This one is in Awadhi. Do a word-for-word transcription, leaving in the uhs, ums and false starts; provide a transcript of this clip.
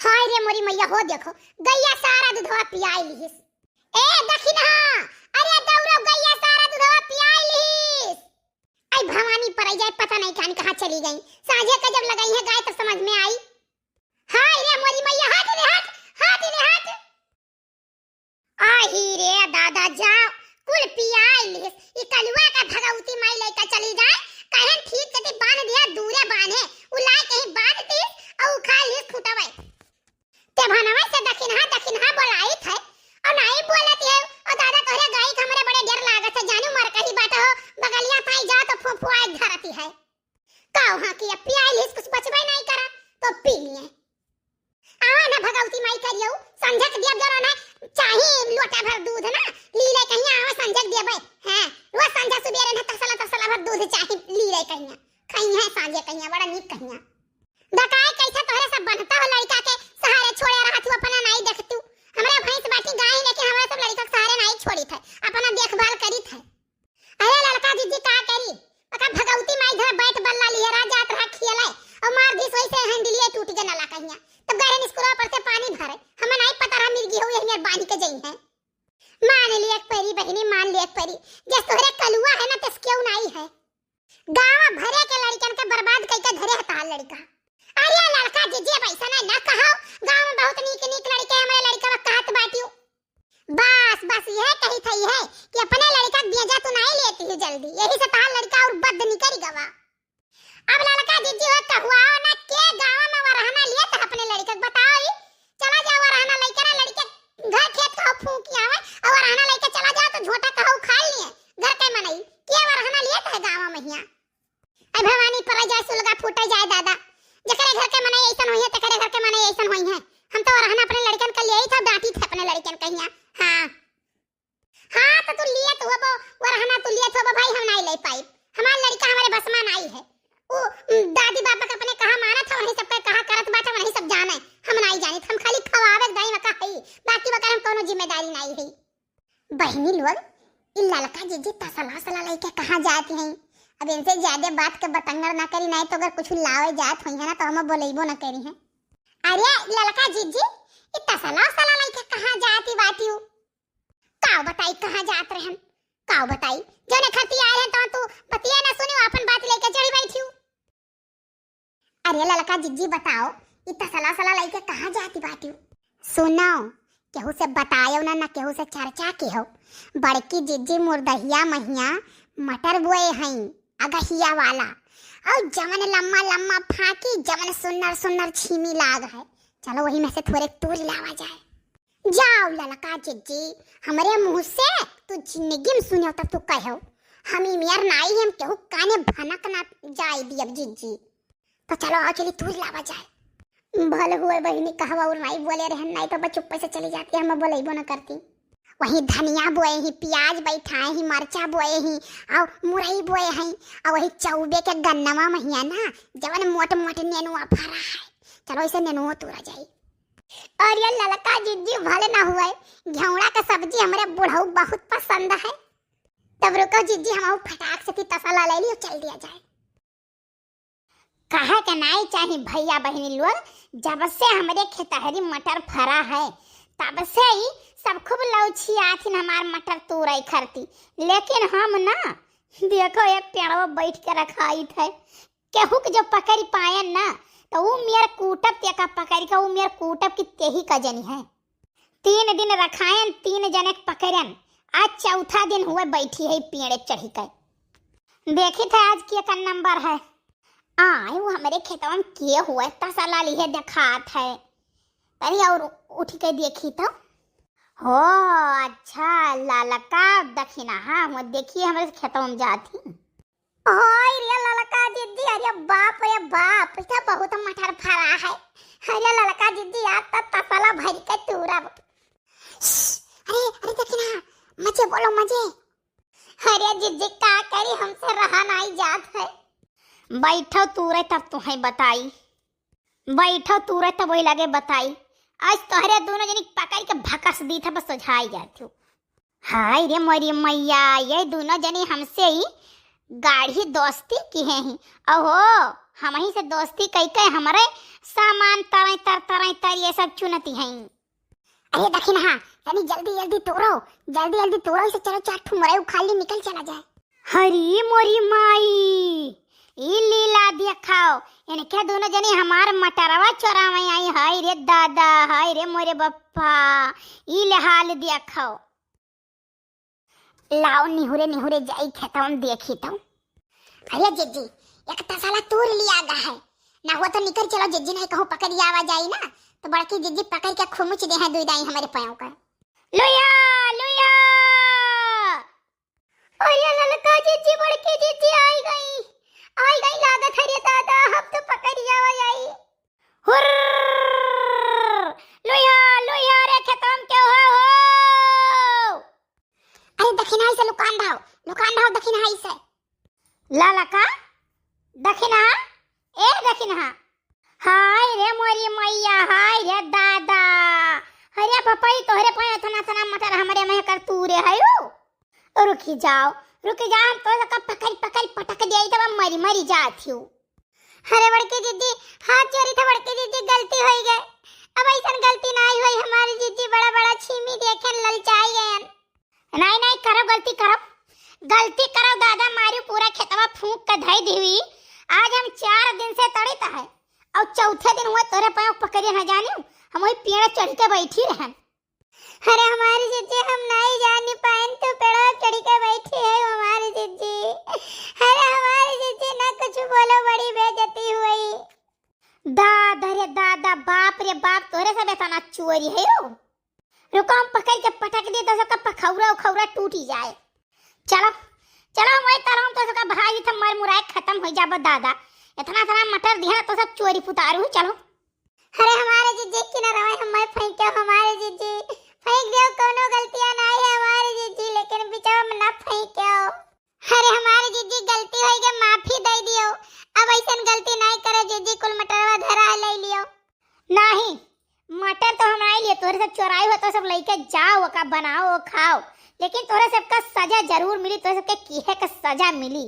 हाय रे मोरी मैया, हो देखो, गइया सारा दुधवा पियाइ लिहिस। ए दखिनहा, अरे दौड़ो, गइया सारा दुधवा पियाइ लिहिस। आई भवानी परै जाए, पता नहीं कान कहाँ चली गई। साँझे का जब लगइहैं गाय तब समझ में आई। हाय रे मोरी मैया, हट रे हट, हट रे हट। आही रे दादा, जाओ, कुल पियाइ लिहिस। ई कलुआ का भगवती माई लइका चली जाए, कहन ठीक कति बाँध दिया, दूरे बाँधे, उ लाइ कहीं बाँध दिस, अउ उखाड़ लिहिस खूँटवे। ते भनवे से दखिनहा, दखिनहा बोलाइत है, अउ नाहीं बोलत है। अउ दादा, तोहरे गाई के हमरे बड़े डर लागत है, जानू मर कही बात हो, बगलिया ताई जाओ तो फुफुआइ धरती है। का वहाँ की अब पियाइ लिहिस, कुछ बचबे नाहीं करा, तो पी लिए। आवा ना भगवती माई करियो, संझक दिया जरा ना, चाही लोटा भर दूध ना, लीले कहिया आवा संझक दिया बे। हाँ, रोज संझा सुबेरे ना तसला तसला भर दूध चाही, लीले कहिया। खइहैं साँझे कहिया, बड़ा नीक कहिया। दकाई कैसे तोहरे सब बनता हो लड़का के सहारे छोड़े रहत हो, अपना नाहीं देखतू। हमरा भैंस बाटी गाय, लेकिन हमरा सब लड़का के सहारे नाहीं छोड़ित है, अपना देखभाल करित है। अरे ललका जिज्जी का करी, ओका भगवती माई धरा बैट बल्ला लिहे रहा, जात रहा खेले, अउ मार दिस वैसे हैंडलिए टूट गए नला कहिया। तब गए रहन स्कूल पर से पानी भरे, हमें नाहीं पता रहा मिर्गी हो यही मेर बांध के जइहैं। मान लिए एक परी बहिनी, मान लिए एक परी, जस तोहरे कलुआ है ना तस केहू नाहीं है। गाँव भरे के लड़कन के बर्बाद कइके धरे है तहार लड़का। अरे ललका जिज्जी, अब ऐसा ना, ना कहो, गाँव में बहुत नीक नीक लड़के हमरे लड़का कहत बाटियो। बस, बस यह कही थई है कि अपने लड़का के बेजा तू नाहीं लेती है जल्दी, यही से तहार लड़का और बद निकल गवा। अब ललका जिज्जी हो कहुआओ ना, के गाँव में वरहना लिए तो अपने लड़का के बताओ ही। चला जाओ वरहना लइके ना, लड़के घर खेत का फूंक आवे, और वरहना लइके चला जाओ तो झोटा कहो उखाड़ लिए। घर के मनई के वरहना लिए तो है गाँव में हिया। ऐ भवानी, परै जाए, सुलगा फूटै जाए दादा। जेकरे घर के मनई ऐसन होइहैं, तेकरे घर के मनई ऐसन होइहैं। हम तो वरहना अपने लड़कन के लिए ही था, डांटी थे अपने लड़कन कहिया। हाँ। हाँ, तो तू लिए तो होबो, वरहना तू लिए तो होबो भाई, हम नाहीं ले पाई। हमार लड़का हमरे बस में नाहीं है। उ, उम, दादी बाबा के अपने कहा मानत है, वही सबके कहा करत बाटे, वही सब जाने। हम नाहीं जानित, हम खाली खवावे के दाई में का हई, बाकी वकर हम कौनो जिम्मेदारी नाहीं है। बहिनी लोग, ई ललका जिज्जी तसला वसला लइके कहाँ जात हैं? अब इनसे ज्यादा बात के बतंगड़ ना करी, नाहीं तो अगर कुछ लावे जात होइहैं ना तो हम बोलइबो ना करिहैं। अरे ललका जिज्जी, ई तसला वसला लइके कहाँ जात ही बाटियो? काव बताई कहाँ जात रहन? काव बताई, जौने खती आए हैं तो तू बतिया ना सुनियो, अपन बात लइके चढ़ी बैठियो। अरे ललका जिज्जी बताओ, ई तसला सला लइके कहाँ जाती बाटियो? सुनो, केहू से बतायो ना, ना केहू से चर्चा किहो। बड़की जिज्जी मुर्दहिया महिया मटर बोए हईं, अगहिया वाला। और जवन लम्मा लम्मा फाकी, जवन सुन्नर सुन्नर छीमी लाग है, चलो वही में से थोड़े तूर लावा जाए। जाओ ललका जिज्जी, हमरे मुँह से तू जिंदगी में सुनियो तब तू कहो, हम ई मेर नाई हम केहू काने भनक ना जाए दियब जिज्जी। तो चलो आओ चली तूर लावा जाए। भल हुए बहिनी कहवा और नाई बोले रहन, नाई तो बस चुप्पे से चली जाती, हम बोलइबो ना करती। वही धनिया बोए ही, प्याज बैठाए ही, मरचा बोए ही, और मुरई बोए ही, और वही चौबे के गन्नवा महिया ना, जवन मोट मोट नेनुआ फरा है, चलो इसे नेनुआ तूरा जाई। और ये ललका जिज्जी भले ना हुए, घेवड़ा का सब्जी हमरे बुढ़ऊ बहुत पसंद है। तब रुको जिज्जी, हम फटाक से ती तसला ले लियो, चल दिया जाए। कहे के नाई चाही भैया बहिनी लोग, जब से हमरे खेतहरी मटर फरा है, तब से ही सब खूब लौछियाथिन हमार मटर तोड़े खरती, लेकिन हम ना, देखो एक पेड़वा बैठ के रखाइत है, केहू के जो पकड़ी पायन ना, तो ऊ मेर कूटब, तेका पकड़ी का ऊ मेर कूटब कि तेही का जनी है। तीन दिन रखायन, तीन जने के पकड़न, आज चौथा दिन हुए बैठी है पेड़ चढ़ी के। देखी थे आज के का नंबर है। आए वो हमरे खेतवा में के हुए तसला लिहे देखात है। तनी और उठ के देखी तो। हो अच्छा, ललका दखिनहा हुए, देखिए हमरे खेतवा में जाती। ओए रे ललका जिज्जी, अरे बाप रे बाप, ई तो बहुत मटर फरा है। अरे ललका जिज्जी, आज तो तसला भर के तूरब। श्श, अरे, अरे देखी ना, मजे बोलो, मजे। अरे जिज्जी, का करी, हमसे रहा नाई जात है। बैठो तूरे, तब तुहैं बताई। बैठो तूरे, तब वही लगे बताई। आज तोहरे दोनों जनी पकड़ के भकस दी था, बस सोझाई जाती हूँ। हाय रे मोरी मैया, ये दोनों जनी हमसे ही गाढ़ी दोस्ती किहे ही। ओहो, हमही से दोस्ती कई के हमरे सामान तरई तर तरई तर ये सब चुनती हैं। अरे दखिनहा, तनी जल्दी जल्दी तोरो, जल्दी जल्दी तोरो, इसे चलो चार ठो मुरई उखाड़ ली, निकल चला जाए। हरी मोरी माई, ई लीला देखाओ, इनके दोनों जने हमार मटरवा चोरावे आई, हाय रे दादा, हाय रे मोरे बप्पा, ई ले हाल देखाओ। लाओ निहुरे निहुरे जाई खेतवा में देखी तो। अरे जिज्जी, एक तसला तूर लिया गा है, ना हो तो निकर चलो जिज्जी, नहीं कहूँ पकड़ आवा जाई ना, तो बड़की जिज्जी पकड़ के खुमुच दे हैं दुई दाई हमारे पाँव का। लुया, लुया। अरे ललका जिज्जी, बड़की जिज्जी आई गई, आई गई लागत है रे दादा, हम तो पकड़ आवा जाई। हुर्र! लुया, लुया रे खेतम के हो, हो। अरे दखिनहा से लुकान रहो, लुकान रहो दखिनहा से। ललका, दखिनहा, ए दखिनहा। हाय रे मोरी मैया, हाय रे दादा। अरे पपई तोहरे पाँव इतना इतना मटर हमरे में कर तू रे हयू। रुकी जाओ, रुकी जाओ, हम तो सबका पकड़ पकड़ पटक दिया, तब मरी मरी जात हूँ। अरे बड़की जिज्जी, हाथ जोड़ी था बड़की जिज्जी, गलती होई गए, अब ऐसन गलती नाई होई हमारी जिज्जी, बड़ा बड़ा छीमी देखेन ललचाई गयन। नाई नाई करो गलती करो, गलती करो दादा, मारी पूरा खेतवा फूंक के धई दीवी। आज हम चार दिन से तड़ित है और चौथे दिन हुआ तोरे पाँव पकड़े न जानी, हम वही पेड़ चढ़ के बैठी रहन। अरे हमारी जिज्जी, हम नाई जानी पाइन तू पेड़वा चढ़ के बैठी है हमारी जिज्जी। अरे हमारी जिज्जी ना कुछ बोलो, बड़ी बेइज्जती हुई। दादा रे दादा, बाप रे बाप, तोरे सब इतना चोरी है हो। रुको हम पकड़ के पटक दी तो सबका पखौरा उखौरा टूटी जाए। चलो चलो, हम वही तरह तो सबका भाई था मर मुराए खत्म हो जाबो दादा। इतना सारा मटर दिया तो सब चोरी पुतारू, चलो। अरे हमारे जिज्जी की ना रवाई, हमारे फेंक्यो हमारे जिज्जी, फेंक दियो, कोनो गलतियां ना है हमारे जिज्जी, लेकिन बिचारा में ना फेंक्यो। अरे हमारे जिज्जी गलती होई गए, माफी दे दियो, अब ऐसन गलती नहीं करे जिज्जी, कुल मटरवा धरा ले लियो। नहीं, मटर तो हम नहीं लिए, तोहरे सब चोराई हो तो सब लेके जाओ, ओका बनाओ, खाओ, लेकिन तोहरे सबका सजा जरूर मिली, तोहरे सबके किहे का सजा मिली।